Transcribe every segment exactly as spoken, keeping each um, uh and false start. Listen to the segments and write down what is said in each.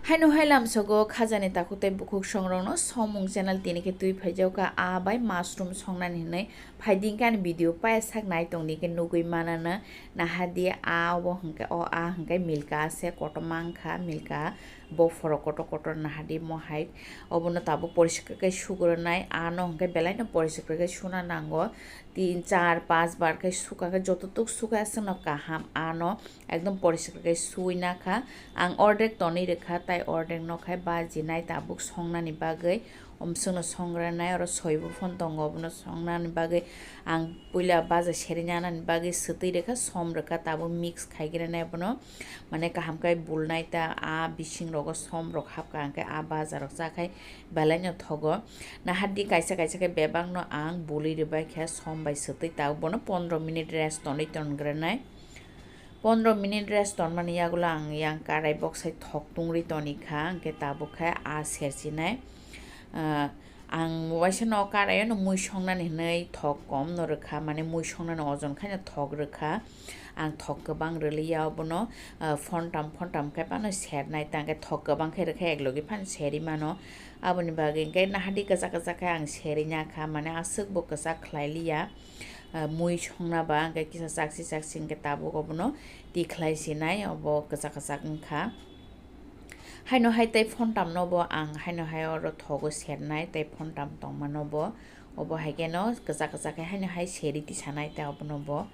Haino hai lamsogo khajani takhuk tei bukhuk songrokno somung channel tini khe twi phaijakha, a bai mushroom songnani hinwi phaidi khe ani video paya sak nai tongdi khe nugwi manana. Nahadi a obo hwnkhe o a hwnkhe milka se kotorma wngkha, milka bophorok kotor kotor nahadi mohai obono tabuk poriskar khe sugwrwnai, ano hwnkhe belaino poriskar khe suna nango. Tin, char, panch bar khe sukha khe joto tuk sukha aswkno kaham ano ekdom poriskar khe suwi nakha. Ang ordek tonwi rwkha, tai ordek no khai bajinai tabuk songnani bagwi. Omswkno songranai oro soibo phone tongo, obono songnani bagwi ang puila baja seri nanani bagwi swtwi rwkha, som rwkha, tabuk mix khaigrwnai abono. Mane kaham khe bulnai ta, a bising rogo som rok hapkha, hwnkhe a baja rok chakhai belaino thogo. Nahadi kaisa kaisa khe bebakno ang bului rwbaikha som bai swtwi, ta bono pondro minute rest tonwi tongranai. Pondro minute rest tonmani yagulo ang yang karai boksai thok tungri tonikha, hwnkhe tabuk khe a serchinai. Ah, ang waisa no karaio no mui songnani hinwi thok kom no rwkha, mane mui songnani ojon khaino thok rwkha. Ang thok kwbang rwliya obono, ah, phontam phontam khe phano sernai, tangkhe thok kwbang khe rwkha, eklogi phano serwi mano. Aboni bagwi hwnkhe nahadi kwchak kwchak khe ang serwi nakha, mane aswk bo kwchak khlai liya. Ah, mui songna ba hwnkhe kisa chakchi chakchi hwnkhe tabuk obono tikhlai sinai, obo kwchak kwchak wngkha. Haino hai tei phontam no bo ang haino hai oro thogo sernai, tei phontam tongmano bo, obo hai khe no kwchak kwchak khe haino hai seri tisanai ta obono bo.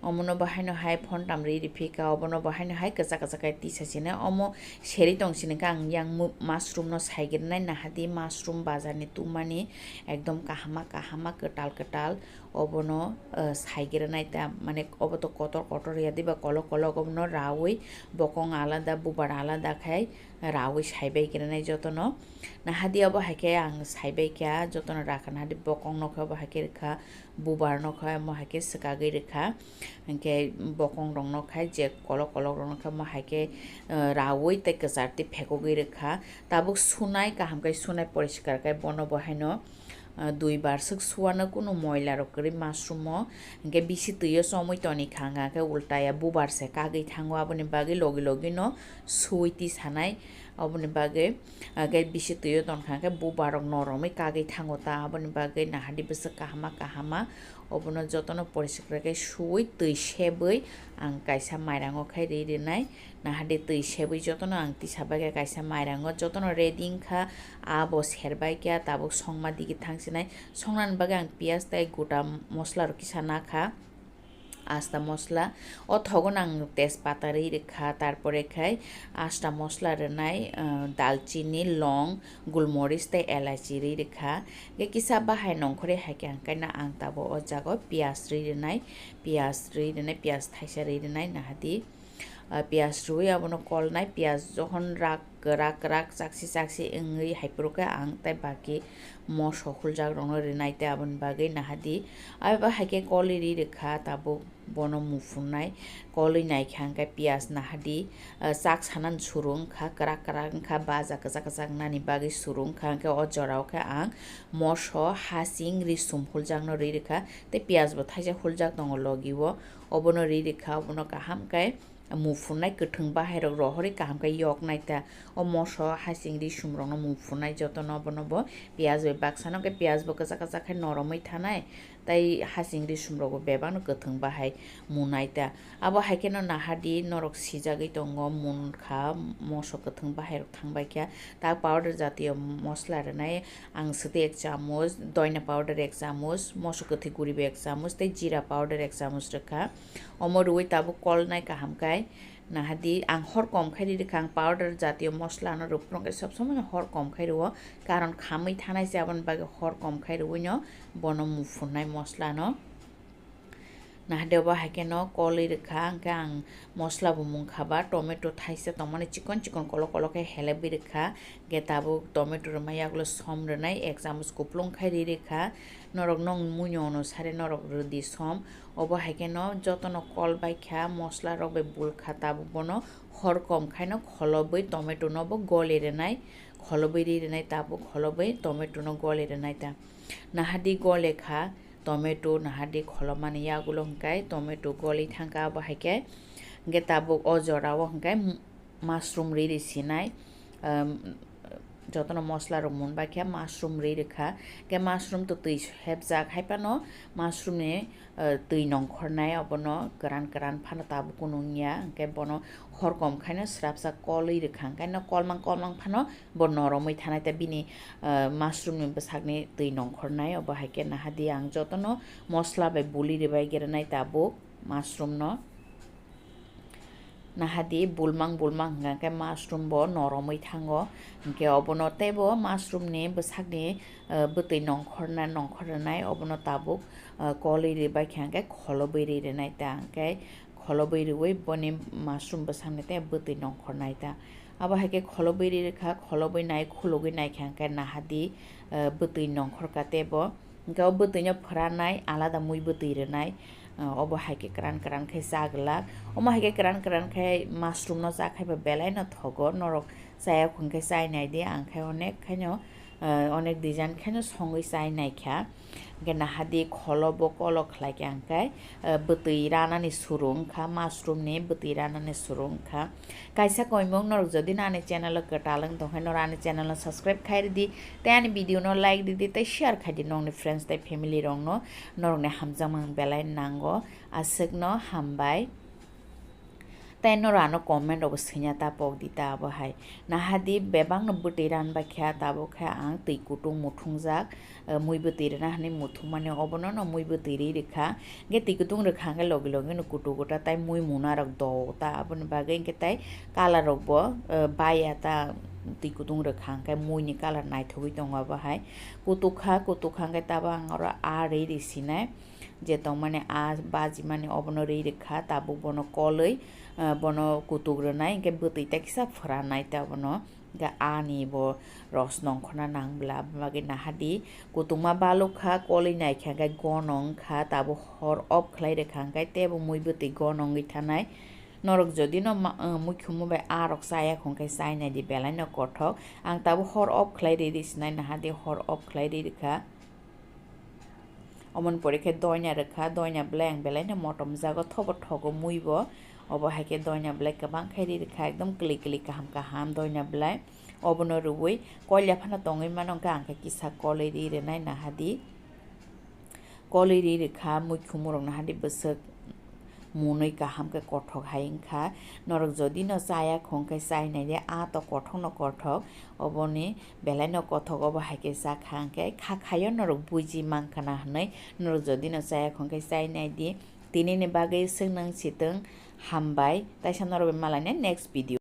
Omono bo haino hai phontam ri riphika, obono bo haino hai kwchak kwchak khe tisa sini. Omo seri tong sini khe ang yang mu-, mushroom no saigirinai, nahadi mushroom bazar ni tumani ekdom kahama kahama kwtal kwtal. Obono, eh, saigirinai ta, mane obo to kotor kotor ya diba, kolok kolok obono raui bokong alada bubar alada khai raui saibai girinai jotono. Nahadi obo hai khe ang saibai kha jotono rakha, nahadi bokong no khe obo hai khe rwkha, bubar no khe omo hai khe swkagwi rwkha, hinkhe bokong rok no khe je kolok kolok rok no khe omo hai khe, eh, raui tei kwchar twi phekogwi rwkha. Tabuk sunai, kaham khe sunai poriskar khe bono bo haino, ah, dui bar swk suwano kunu moila rok kwrwi mushroom o, hinkhe bisi twi o chomwi toni kha, hwnkha khe ulta ya bubar se kagwi thango, aboni bagwi logi logi no suwi tisanai. Oboni bagwi, ah, khe bisi twi o tonkha khe bubar rok noromwi kagwi thango ta, aboni bagwi nahadi bwswk kahama kahama obono jotono poriskar khe suwi twi sebwi ang kaisa mairango khai ri rinai. Nahadi twi sebwi jotono ang tisa bagwi kaisa mairango jotono ready wngkha, abo serbai kha, tabuk songma digi thangsinai. Songnani bagwi ang piyaj tei gota mosla rok kisa nakha, asta mosla. O thogo ang tejpata ri rwkha, tarpore khai asta mosla rwnai, ah, dalchini, long, gulmoris tei elaichi ri rwkha. Khe kisa bahai nongkhorwi hai khe ang kaina ang tabuk o jaga o piyaj ri rwnai, piyaj ri rwnai, piyaj thaisa ri rwnai nahadi. Ah, piyaj rwi abono kolnai, piyaj jokhon rak kwrak kwrak chaksi chaksi wngwi haiphuru khe ang tei baki moso huljak rokno rinai tei aboni bagwi nahadi. Abo hai khe kolwi ri rwkha tabuk bono muphunai, kolwi naikha hwnkhe piyaj nahadi, ah, chak sanani suru wngkha, kwrak kwrak wngkha, baja kwchak kwchak nani bagwi suru wngkha, hwnkhe o jorao khe ang moso hasing risum huljakno ri rwkha tei piyaj bo thaisa huljak tongo logi o, obono ri rwkha, obono kaham khe muphunai kwthwng bahairok rohorwi kaham khe yoknai ta. O moso hasing risum rokno muphunai jotono bono bo piyaj bai baksa no khe piyaj bo kwchak kwchak khe noromwi thanai tei hasing risum rok bo bebak no kwthwng bahai munai ta. Abo hai kheno nahadi norok sijagwi tongo, munkha moso kwthwng bahairok thangbai kha. Ta powder jatiyo mosla rwnai ang swtwi ek chamuch, doina powder ek chamuch, moso kwthwi guribo ek chamuch tei jira powder ek chamuch rwkha. Omo rwui tabuk kolnai kaham khai nahadi, ang hor kom khai ri rwkha, ang powder jatiyo mosla no rwphuru khe sob somoi no hor kom khai rwo, karon khamwi thanai se, aboni bagwi hor kom khai rwui no bono muphunai mosla no. Nahadi obo hai kheno kolwi rwkha, hwnkhe ang mosla bo mungkha ba tomato thaisa tongmani chikon chikon kolok kolok khe helebwi rwkha, hwnkhe tabuk tomato rwmani yagulo som rwnai ek chamuch kuplung khai ri rwkha, norok nong mui no ono sari norok rwdi som. Obo hai kheno jotono kol bai kha, mosla rok bai bul kha, tabuk bono hor kom khaino kholobwi tomato no bo goli rwnai, kholobwi ri rwnai, tabuk kholobwi tomato no goli rwnai ta. Nahadi gole kha tomato, nahadi kholomani yagulo hwnkhe tomato goli thangkha, abo hai khe Hingke tabuk o jora o hingke mushroom riri sinai, um, jotono mosla rok mun bai khe mushroom riri kha. Hingke mushroom to twi hebjak hai phano mushroom ni, uh, twi nongkhornai obono kwran kwran phano tabuk kunu wngya. Hingke bono horkom khaino srapsa kolwi rikha, hingke no kolmang kolmang phano bo noromwi thanai, tei bini, uh, mushroom ni bwsakni twi nongkhornai. Obo hai khe naha di ang jotono mosla bai buli ribai gera nai tabuk mushroom no. Naha di bulmang bulmang hingka khe mushroom bo noromwi thango. Hingke obono teibo mushroom ni bwsakni, eh, bwtwi nongkhorna, nongkhor rwnai obono tabuk, eh, kolwi ribai khe hingke kholobwi ri rwnai ta. Hingke kholobwi riwi boni mushroom bwsakni tei bwtwi nongkhornai ta. Abo hai khe kholobwi ri rwkha, kholobwi nai khulugwi nai khe hingke naha di, eh, bwtwi nongkhor ka teibo. Hingke o bwtwino phwranai, alada mui bwtwi rwnai, ah, obo hai khe kwran kwran khe cha glak. Omo hai khe kwran kwran khe mushroom no cha khai ba belai no thogo, norok chaya khun khe chai nai di, ang khe onek khaino, ah, onek design khaino songwi chai nai kha. Hingke naha di kholo bo kolo khlai khe ang khe, ah, bwtwi ranani suru wngkha, mushroom ni bwtwi ranani suru wngkha. Kaisa koimung norok jodi no ani channel o kwtal wng tong khe norok ani channel no subscribe khai rwdi, tei ani video no like rwdi tei share khai di nokni friends tei family rok no, norok ni hamjakmung belai nango, aswk no hambai. Tei norok ano comment rok bo swina ta pok di ta abo hai. Naha di bebak no bwtwi ran bai kha tabuk khe ang twi kutung muthungjak. Eh, mui bwtwi rwna hwnwi muthungmani obono no mui bwtwi rwi rwkha. Hingke twi kutung rwkha hingke logi logi no kutu kuta tai mui muna rok do ta aboni bagwi hingke tai colour rok bo, eh, baya ta twi kutung rwkha hingke mui ni colour naithogwi tongo abo hai. Kutukha, kutukha hingke tabo ang oro aa rwi rwi sinai je tongmani aa bajimani obono rwi rwkha tabuk bono kolwi, eh, bono kutuk rwnai hingke bwtwi ta kisa phwranai ta bono. Hingke ani bo ros nongkhorna nang bla, aboni bagwi naha di. Kutungma baluk kha, kolwi nai kha, hingke gonong kha, tabuk hor off khlai rwkha, hingke teibo mui bwtwi gonongwi thanai. Norok jodi no ma-, uh, mui khumu bai aa rok chaya khon khe chai nai di, belai no kothok. Ang tabuk hor off khlai rwi rwi sinai, naha di hor off khlai rwi rwkha. Omoni pore khe doina rwkha, doina belai ang belai no motom jago, thobo thogo mui bo. Obo hai khe doina belai kwbang khe ri rwkha, ekdom kwlwi kwlwi kaham kaham doina belai. Obono rwui koila phano tongwi mano, hwnkhe ang khe kisa kolwi ri rwnai naha di. Kolwi ri rwkha, mui khumu rok naha di bwswk munui kaham khe kothok hai wngkha. Norok jodi no chaya khon khe chai nai di, a to kothok no kothok. Oboni belai no kothok, obo hai khe cha kha hwnkhe kha khaio norok buji mankha na hwnwi. Norok jodi no chaya khon khe chai nai di. Tini ni bagwi swk nang sitwng, hambai, taisa norok bai malaina next video.